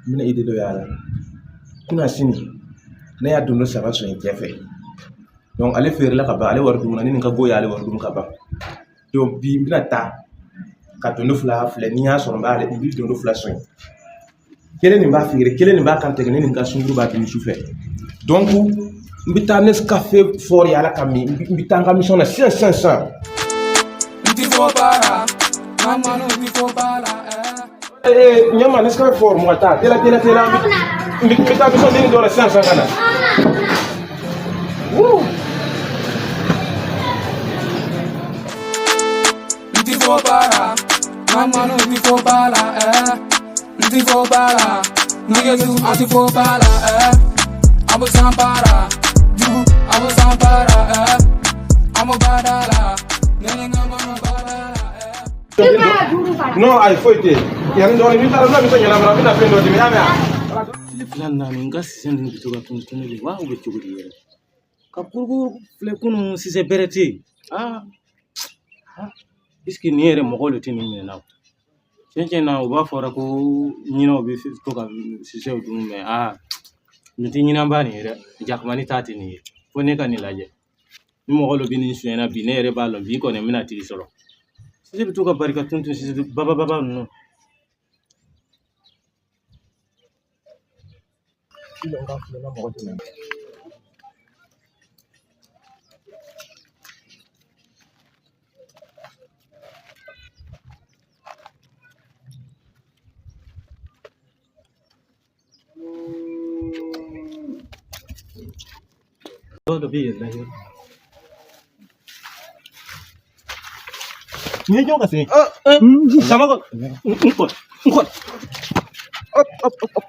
N bɛna idée dɔ y'a la. Kunasini, ne y'a dondon saba sɔn cɛ fɛ. Donc ale feerela ka ban, ale wari dun na, ne ni n ka go y'ale wari dun ka ban. Donc bi n bɛna taa ka dondon fila filɛ, ni n y'a sɔrɔ n b'ale, n bɛ dondon fila sɔn. Kelen nin b'a feere, kelen nin b'a kan tigɛ, ne ni n ka sunkuru b'a dun su fɛ. Donc n bɛ taa Nescafé fort yala ka min, n bɛ taa n ka mission na sisan sisan sisan. N ti fɔ baara, mamanu ti fɔ baara. Ee, ɲama Nescafé fort mɔgɔ taa, teliya teliya teliya, n bɛ taa mission deni dɔ la sisan sisan ka na. Woo! N ti fɔ baara, mamanu ti fɔ baara. N ti fɔ baara, niggas an ti fɔ baara. An bɛ san baara, jugu an bɛ san baara. An bɛ baara la, ne ni n ka manu baara la. Non, ayi, foyi tɛ yen. Yanni dɔɔnin, n'i taara n'a bɛ se ɲɛnabɔ, n bɛna fɛn dɔ d'i ma, i y'a mɛn wa? Tile fila naani, n ka sisɛ ninnu bɛ to ka tunu tunu de wa? U bɛ cogo di yɛrɛ? Ka kurukuru filɛ kunun, sisɛ bɛrɛ tɛ yen. Aa, est-ce que nin yɛrɛ mɔgɔw de tɛ nin minɛ na? Tiɲɛ tiɲɛ na, u b'a fɔra ko ɲinɛw bɛ to ka sisɛw dun, mɛ aa, nin tɛ ɲinɛba nin ye dɛ. Jakumani ta tɛ nin ye. Fo ne ka nin lajɛ. Ni mɔgɔ dɔ bɛ nin sonyɛna bi, ne yɛrɛ b'a lɔn bi kɔni n bɛna tigi sɔrɔ. Sisɛ bɛ to ka bari ka tun tun, sisɛ baba baba ninnu. Dɔw dɔ bɛ yɛlɛ yɔrɔ. Nin ye jɔn ka sen? Sama kɔ, n kɔ, n kɔ. Hop, hop, hop, hop.